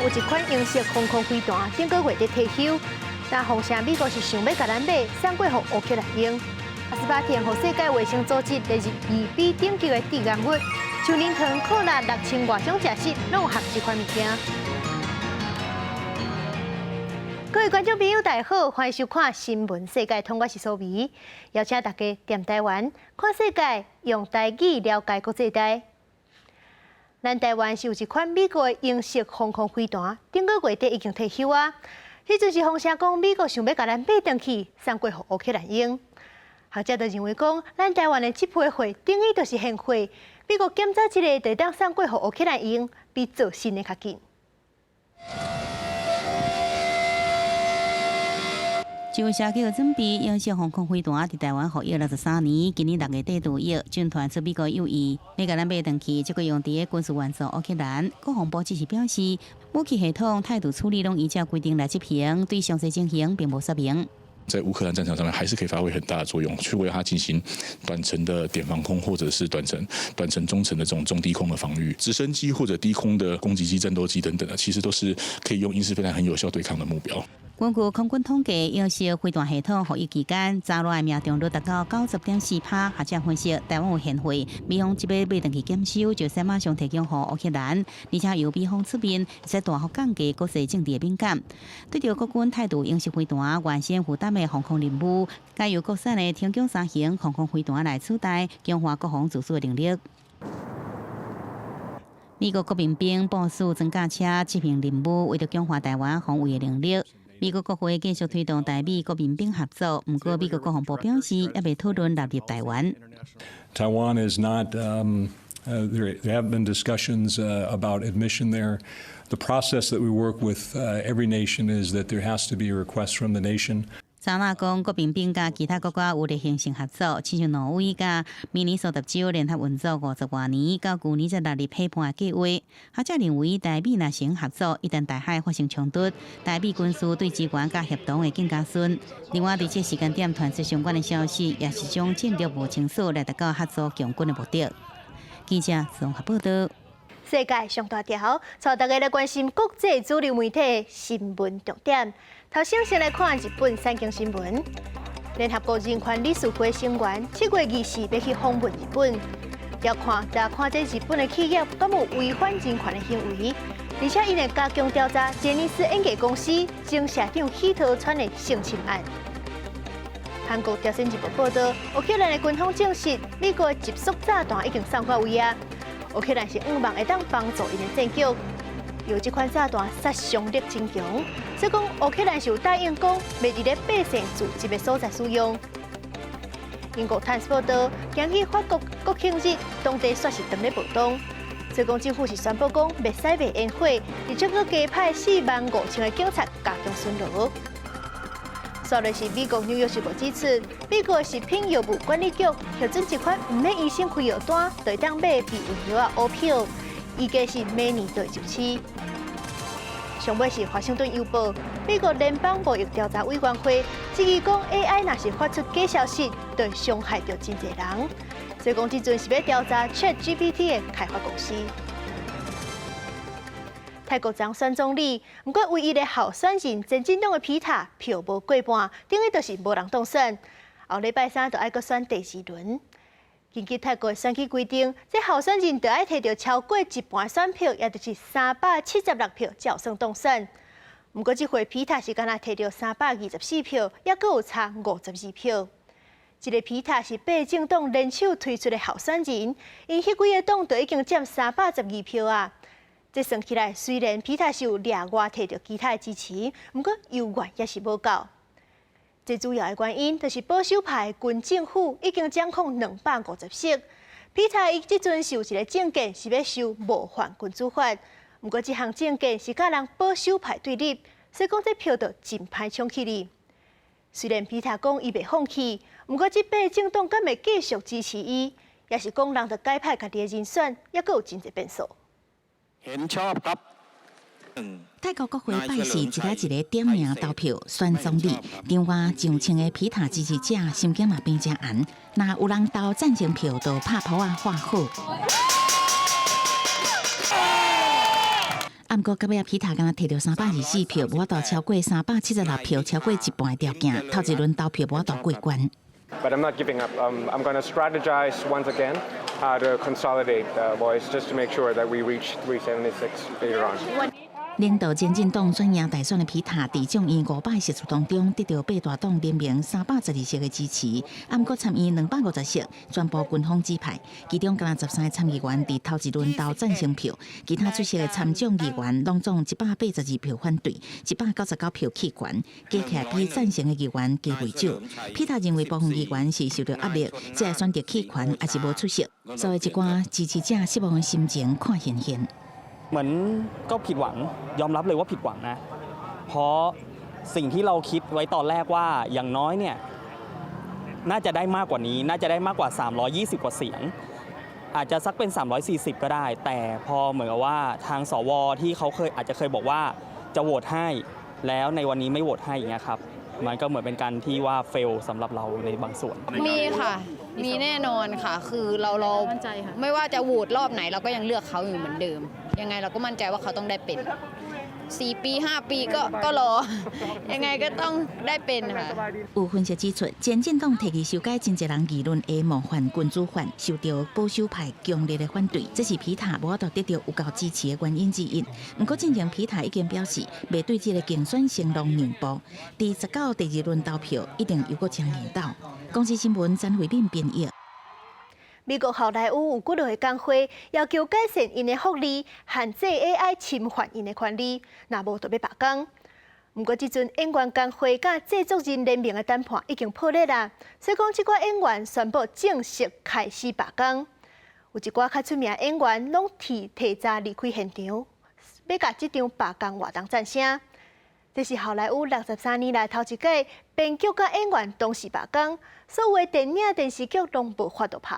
有一款英式防空飛彈，頂個月底退休，但風聲美國是想欲共咱買，送過予烏克蘭用。阿斯巴甜予世界衛生組織列入2B 等級的致癌物，像奶糖、可樂六千外種食食，攏有含這款物件。各位觀眾朋友，大家好，歡迎收看《新聞世界通》，我是蘇眉，邀請大家踮台灣看世界，用台語了解國際大。咱台灣是有一款美國的英式防空飛彈，頂個月底已經退休啊。彼陣是風聲講美國想欲共咱買轉去，送過予烏克蘭用。學者就認為講，咱台灣的這批貨等於就是現貨，美國檢查一下就會當送過予烏克蘭用，比做新的較緊。就社叫準備英式防空飛彈佇台灣服役63年，今年6月底退役，軍傳出美國有意欲共咱買轉去，這個用佇個軍事援助烏克蘭。國防部只是表示，武器系統態度處理攏依照規定來執行，對詳細情形並無說明。在烏克蘭戰場上面，還是可以發揮很大的作用，去為它進行短程的點防空，或者是短程、短程、中程的這種中低空的防禦，直升機或者低空的攻擊機、戰鬥機等等的，其實都是可以用英式飛彈很有效對抗的目標。根據空軍統計，英式飛彈系統服役期間，炸彈的命中率達到90.4趴。學者分析，台灣有現貨，美方這擺買轉去檢修，就使馬上提供予烏克蘭，而且由美方出面，會使大幅降低國際政治的敏感。對著國軍態度，英式飛彈原先負擔的防空任務，改由國產的天弓三型防空飛彈來取代，強化國防自主的能力。美國國民兵部署裝甲車執行任務，為著強化台灣防衛的能力。美國國會繼續推動台美國民兵合作，毋過美國國防部表示，猶未討論納入台灣。 Taiwan is not. There have been discussions about admission there. The process that we work with every nation is that there has to be a request from the nation. 查納講，國民兵佮其他國家有例行性合作，親像挪威佮明尼蘇達州聯合運作50外年，到舊年才納入批判的計劃。學者認為，台美若成合作，一旦台海發生衝突，台美軍事對支援佮協同會更加順。另外，佇這時間點傳出相關的消息，也是將戰略無清楚來達到合作強軍的目的。記者綜合報道。世界上大條，帶大家來關心國際主流媒體新聞重點。頭先先來看日本產經新聞。聯合國人權理事會成員7月24欲去訪問日本，要看來看這日本的企業敢有違反人權的行為，而且𪜶會加強調查傑尼斯演藝公司前社長許濤川的性侵案。韓國朝鮮日報報道，烏克蘭的軍方證實，美國的集束炸彈已經送到位啊。烏克蘭是向望會當幫助𪜶的戰局，因為這款炸彈殺傷力真強，所以講烏克蘭是有答應講，袂佇咧百姓聚集的所在使用。英國《泰晤士報》報道，今日法國國慶日，當地煞是當咧暴動，所以講政府是宣布講，袂使賣煙火，而且閣加派4萬5千个警察加強巡邏。煞落是美國紐約時報指出，美國食品藥物管理局核准一款毋免醫生開藥單，就會當買避孕藥仔烏票，預計是明年就會入市。上尾是華盛頓郵報，美國聯邦貿易調查委員會質疑講 AI 若是發出假消息，就會傷害著真濟人，所以講這陣是欲調查 ChatGPT 的開發公司。泰國昨選總理，毋過唯一的候選人前進黨的皮塔票無過半，等於就是無人當選。後禮拜三就愛閣選第二輪。根據泰國的選舉規定，這候選人著愛提著超過一半選票，也就是376票，才有算當選。毋過這回皮塔是干焦提著324票，猶閣有差52票。這个皮塔是八政黨聯手推出的候選人，𪜶彼幾个黨就已經佔312票啊。這算起來，雖然皮塔是有額外提著其他的支持，毋過猶原也是無夠。最主要的原因就是保守派軍政府已經掌控250席。皮塔伊這陣是有一个政見是欲修模範君主法，毋過這項政見是佮人保守派對立，所以講這票就真歹搶去哩。雖然皮塔講伊袂放棄，毋過這八政黨敢會繼續支持伊，抑是講人著改派家己的人選，猶閣有真濟變數。泰國國會拜四一个一个點名投票選總理，另外上千个皮塔支持者心情嘛變誠紅，若有人投贊成票，就拍噗仔喝好。毋過到尾仔皮塔敢若提著324票，無法度超過376票，超過一半的條件，頭一輪投票無法度過關。 But I'm not giving up. I'm going to strategize once again how to consolidate the voice just to make sure that we reach 376 later on. 領導前進黨選贏大選的皮塔，佇眾院500席次當中得著八大黨聯盟312席的支持，毋過參院250席全部軍方指派，其中敢若13個參議員佇頭一輪投贊成票，其他出席的參眾議員攏總182票反對，199票棄權，加起來比贊成的議員加袂少。皮塔認為部分議員是受著壓力，才會選擇棄權，抑是無出席，所以一寡支持者失望的心情看顯現。 เหมือนก็ผิดหวังยอมรับเลยว่าผิดหวังนะ เพราะสิ่งที่เราคิดไว้ตอนแรกว่าอย่างน้อยเนี่ยน่าจะได้มากกว่านี้ น่าจะได้มากกว่า 320 กว่าเสียง อาจจะสักเป็น 340 ก็ได้ แต่พอเหมือนกับว่าทางสวที่เขาเคยอาจจะเคยบอกว่าจะโหวตให้ แล้วในวันนี้ไม่โหวตให้อย่างเงี้ยครับ มันก็เหมือนเป็นการที่ว่า fail สำหรับเราในบางส่วน มีค่ะ มีแน่นอนค่ะ คือเราไม่ว่าจะโหวตรอบไหนเราก็ยังเลือกเขาอยู่เหมือนเดิม ยังไงเราก็มั่นใจว่าเขาต้องได้เป็น 4 ปี 5 ปีก็รอ ยังไงก็ต้องได้เป็นค่ะ 有分析指出，前進黨提議修改真濟人議論的模範君主法，受著保守派強烈的反對，這是皮塔無法度得著有夠支持的原因之一。毋過，進前皮塔已經表示，袂對這個競選承諾讓步。佇19第二輪投票一定猶閣將領導。公視新聞詹慧敏編譯。美國好萊塢有幾落個工會要求改善𪜶的福利，限制 AI 侵犯𪜶的權利，若無就欲罷工。毋過，這陣演員工會佮製作人聯盟的談判已經破裂啦，所以講這寡演員宣布正式開始罷工。有一寡較出名演員攏提早離開現場，欲共這場罷工活動贊聲。這是好萊塢63年來頭一擺編劇佮演員同時罷工，所有的電影電視劇攏無法度拍。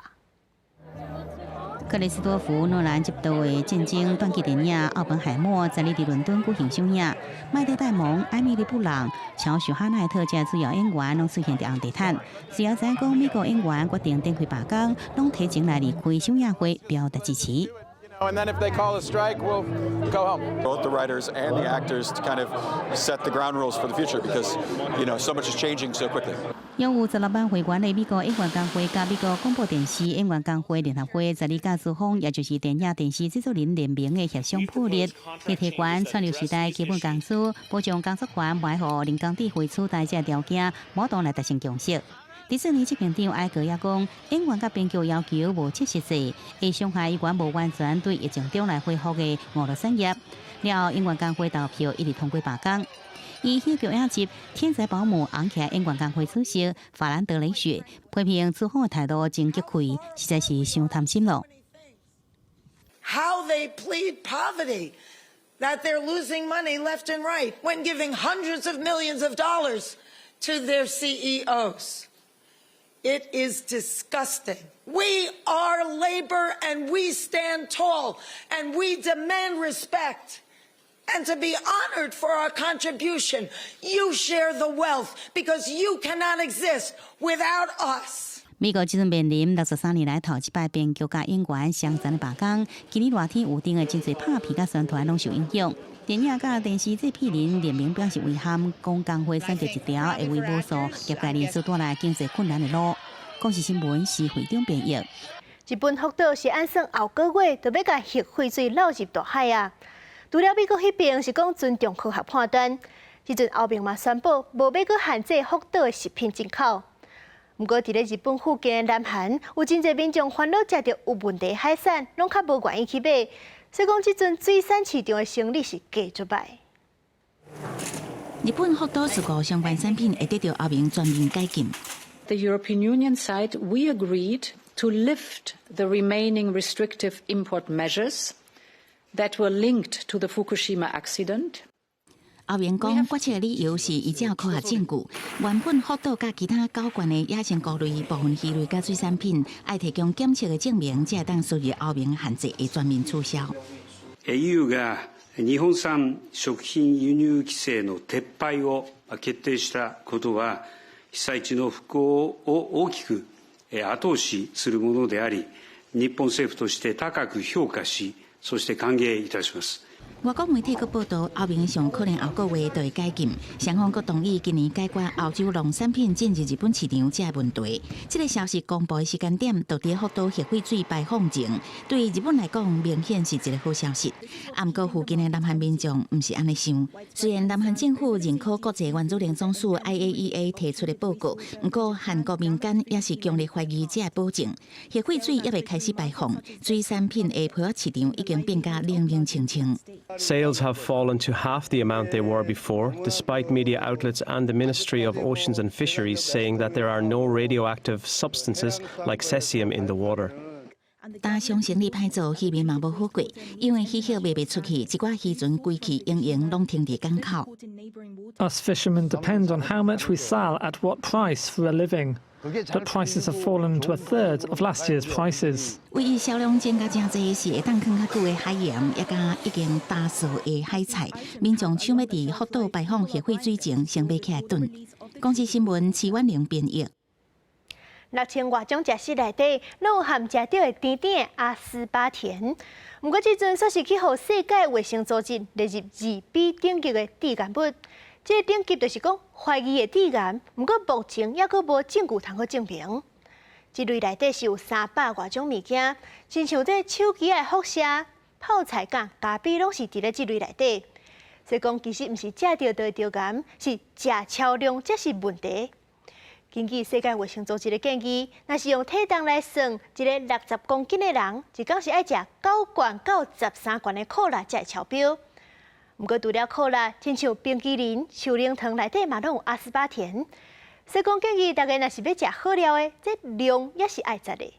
克里斯多夫諾蘭執導的戰爭傳記電影《奧本海默》昨日佇倫敦舉行首映。麥特戴蒙、艾米麗布朗、喬許哈奈特這主要演員攏出現佇紅地毯。雖然知影講美國演員決定展開罷工，攏提前來離開首映會，表達支持。 And then if they call a strike, we'll go home. Both the writers and the actors to kind of set the ground rules for the future because so much is changing so quickly. 擁有16萬會員的美國演員工會佮美國廣播電視演員工會聯合會，昨日佮資方，也就是電影電視製作人聯盟的協商破裂，提懸串流時代基本工資、保障工作權、袂予人工智慧取代這條件，無當來達成共識。迪士尼執行長艾格也講，演員佮編劇要求無切實際，會傷害猶原無完全對疫情中來恢復的娛樂產業。了後，演員工會投票一致通過罷工。以戲劇影集《天才保姆》紅起來演員工會主席法蘭德雷雪批評資方的態度真激氣，實在是傷貪心囉。 How they plead poverty, that they're losing money left and right when giving hundreds of millions of dollars to their CEOs. It is disgusting. We are labor and we stand tall and we demand respect and to be honored for our contribution. You share the wealth because you cannot exist without us. 美國這陣面臨63年來頭一擺編劇佮演員雙層的罷工，今年熱天有頂的真濟拍片佮宣傳攏受影響。電影佮電視製片人聯盟表示遺憾，講工會選擇一條會為無數業界人士帶來經濟困難的路。公視新聞是會長編譯。日本福島是按算後個月就欲共核廢水漏入大海啊！除了美國彼邊是講尊重科學判斷，這陣歐盟嘛宣布無欲閣限制福島的食品進口。毋過，佇咧日本附近的南韓，有真濟民眾煩惱食著有問題海產，攏較無願意去買。所以講，這陣水產市場的生意是繼續歹。日本福島事故相關產品會得著歐盟全面解禁。 The European Union side, we agreed to lift the remaining restrictive import measures that were linked to the Fukushima accident. 歐盟講，決策的理由是依照科學證據，原本福島佮其他九縣的野生菇類、部分魚類佮水產品，愛提供檢測的證明，才會當屬於歐盟限制會全面取消。 EU が日本産食品輸入規制の撤廃を決定したことは、被災地の復興を大きく後押しするものであり、日本政府として高く評価し、そして歓迎いたします。外國媒體閣報道，歐盟上可能後個月就會解禁，雙方閣同意今年解決歐洲農產品進入日本市場這個問題。這個消息公布的時間點，就佇福島核廢水排放前，對日本來講明顯是一個好消息。毋過附近的南韓民眾毋是按呢想。雖然南韓政府認可國際原子能總署 IAEA 提出的報告，毋過韓國民間也是強烈懷疑這個保證。核廢水猶未開始排放，水產品的批發市場已經變甲冷冷清清。 Sales have fallen to half the amount they were before, despite media outlets and the Ministry of Oceans and Fisheries saying that there are no radioactive substances like cesium in the water. 但上生意歹做，漁民嘛無好過，因為魚貨賣袂出去，一寡漁船規氣營營攏停佇港口。 Us fishermen depend on how much we sell at what price for a living. But prices have fallen to a third of last year's prices. 唯一銷量增加誠濟是會當囥較久的海鹽，抑佮已經打熟的海菜，民眾搶欲佇福島排放核廢水前先買起來囤。公視新聞徐婉玲編譯。 6000外種食食內底，攏有含食著會甜甜的阿斯巴甜。毋過這陣煞是去予世界衛生組織列入2B 等級的致癌物。這個等級就是講懷疑會致癌，毋過目前猶閣無證據通好證明。這類內底是有300外種物件，親像這手機的輻射、泡菜佮咖啡攏是佇咧這類內底。所以講，其實毋是食著就會著癌，是食超量才是問題。根據世界衛生組織的建議，若是用體重來算，一個60公斤的人，一工是愛食9罐到13罐的可樂才會超標。毋過除了可樂，親像冰淇淋、樹奶糖內底嘛攏有阿斯巴甜。所以講建議大家若是欲食好料的，這量也是愛節的。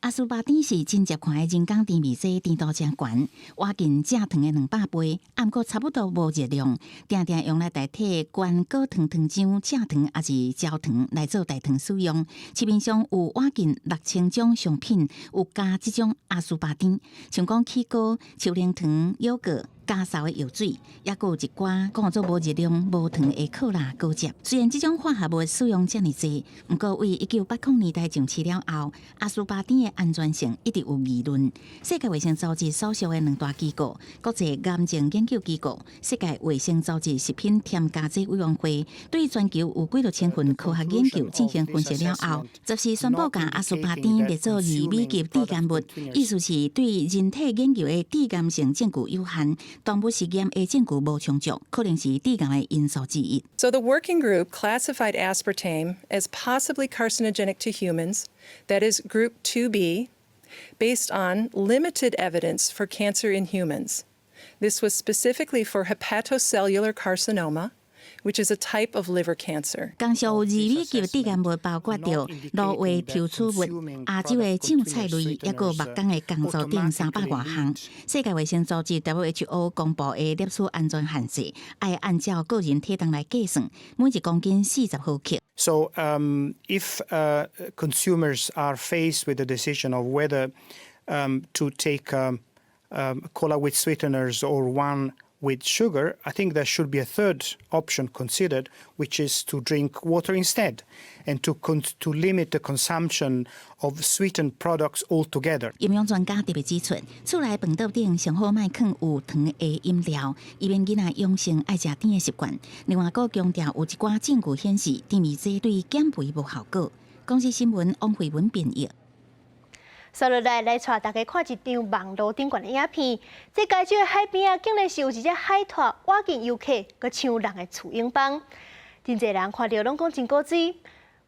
阿斯巴甜是真濟款的人工甜味劑，甜度誠懸，倚近正糖的200倍，毋過差不多無熱量，定定用來代替懸果糖糖漿、蔗糖抑是焦糖來做代糖使用。市面上有倚近6000種商品有加這種阿斯巴甜，像講起糕、樹奶糖、優格、加澀的藥水，抑閣有一寡講做無熱量、無糖的可樂果汁。雖然這種化合物使用遮爾濟，毋過為1980年代上市了後，阿斯巴甜的安全性一直有疑論。世界衛生組織所屬的兩大機構——國際癌症研究機構、世界衛生組織食品添加劑委員會，對全球有幾若千份科學研究進行分析了後，十四宣布共阿斯巴甜列做2B 級致癌物，意思是對人體研究的致癌性證據有限。動物實驗的證據無充足，可能是致癌的因素之一。 So the working group classified aspartame as possibly carcinogenic to humans, that is group 2B, based on limited evidence for cancer in humans. This was specifically for hepatocellular carcinoma, which is a type of liver cancer. 共屬2B 級致癌物包括著蘆葦抽取物、亞洲的醬菜類，抑閣木工的工作等300外項。世界衛生組織 WHO 公布的攝取安全限制，愛按照個人體重來計算，每一公斤40毫克。 So, if consumers are faced with the decision of whether to take cola with sweeteners or one with sugar, I think there should be a third option considered, which is to drink water instead and to limit the consumption of sweetened products altogether. 營養專家特別指出，厝內飯桌頂上好莫囥有糖的飲料，以免囡仔養成愛食甜的習慣。另外，閣強調有一寡證據顯示甜味劑對減肥無效果。公視新聞王慧文編譯。紲落來來帶大家看一張網路頂懸的影片。這加州的海邊啊，竟然是有一隻海獺倚近遊客，閣搶人的跙湧枋。真濟人看著攏講真古錐。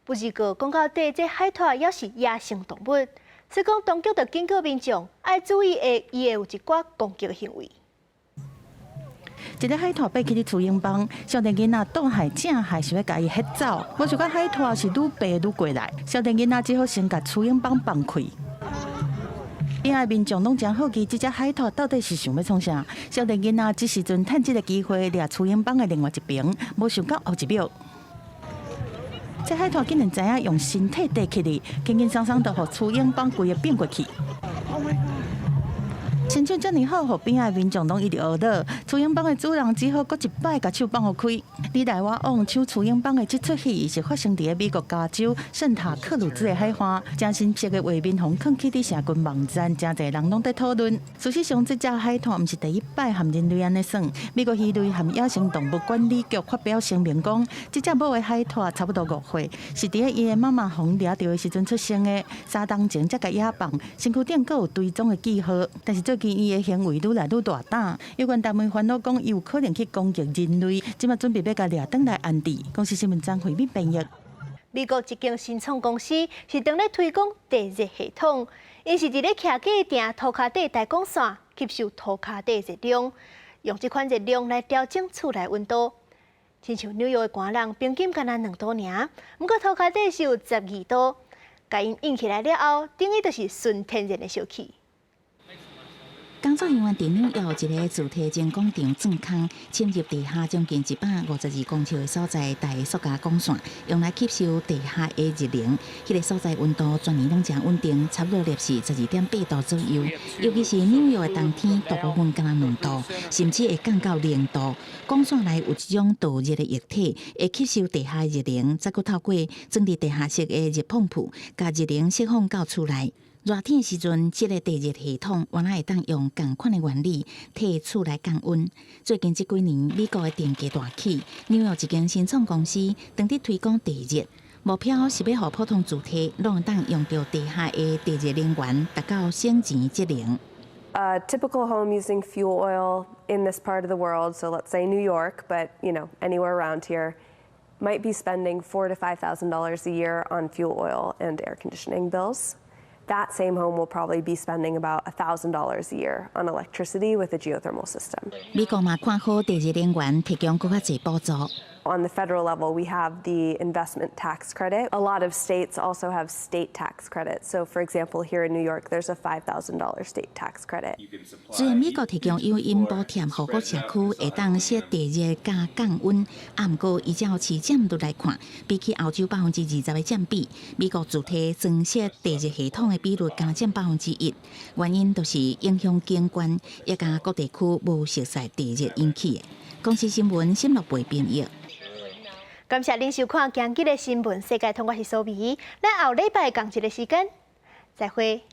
不過講到底，這海獺猶是野生動物，所以講當局就警告民眾愛注意，會伊會有一寡攻擊行為。一隻海獺爬起佇跙湧枋，少年囡仔擋害正害，想欲共伊彼走，無想到海獺是愈爬愈過來，少年囡仔只好先共跙湧枋放開。邊仔民眾攏誠好奇，這隻海獺到底是想欲創啥？少年囡仔這時陣趁這個機會掠跙湧枋的另外一邊，無想到後一秒，這海獺竟然知影用身體綴起來，輕輕鬆鬆就予跙湧枋規个變過去。親手遮爾好，予邊仔的民眾攏一直呵咾。蜈蠅幫的主人只好閣一擺共手放予開。你來我往搶蜈蠅幫的這齣戲是發生佇咧美國加州聖塔克魯茲的海岸，誠新鮮的畫面予囥起佇社群網站，誠濟人攏佇討論。事實上，這隻海獺毋是第一擺和人類按呢耍。美國魚類和野生動物管理局發表聲明講，這隻母的海獺差不多5歲，是佇咧伊的媽媽予掠著的時陣出生的。3冬前才共野放，身軀頂閣有追蹤的記號，但是最近伊的行為愈來愈大膽，有關單位煩惱講，伊有可能去攻擊人類，這馬準備欲共掠轉來安置。公視新聞張惠敏編譯。美國一間新創公司是當咧推廣地熱系統，𪜶是佇咧徛家埕塗跤底大光線吸收塗跤底熱量，用這款熱量來調整厝內溫度。親像紐約的寒人平均干焦2度爾，毋過塗跤底是有12度，共𪜶印起來了後，等於就是純天然的燒氣。工作人員佇紐約一个自提前廣場鑽空，深入地下將近152公尺的所在，帶塑膠管線，用來吸收地下的熱能。彼个所在溫度全年攏誠穩定，差不多攝氏12.8度左右。尤其是紐約的冬天，大部分干焦2度，甚至會降到0度。管線內有一種導熱的液體，會吸收地下熱能，再閣透過裝佇地下室的熱泵鋪，共熱能釋放到厝內。熱天的時陣，這个地熱系統原來會當用仝款的原理替厝內降溫。最近這幾年，美國的電價大起，紐約一間新創公司當佇推廣地熱，目標是欲予普通住宅攏會當用著地下的地熱能源，達到省錢節能。 A typical home using fuel oil in this part of the world, so let's say New York, but anywhere around here, might be spending $4,000 to $5,000 a year on fuel oil and air conditioning bills. That same home will probably be spending about $1,000 a year on electricity with a geothermal system. 美國嘛看好地熱能源提供閣較濟補助。 On the federal level, we have the investment tax credit. A lot of states also have state tax credits. So, for example, here in New York, there's a $5,000 state tax credit. 雖然美國提供誘因補貼，予各社區會當設地熱加降溫，啊，毋過依照市佔率來看，比起歐洲20%的佔比，美國住宅裝設地熱系統的比率干焦佔1%。原因就是影響景觀，也佮各地區無熟似地熱引起的。公視新聞沈樂培編譯。感謝恁收看今日的新聞世界通，我是蘇美，咱後禮拜仝一个時間，再會。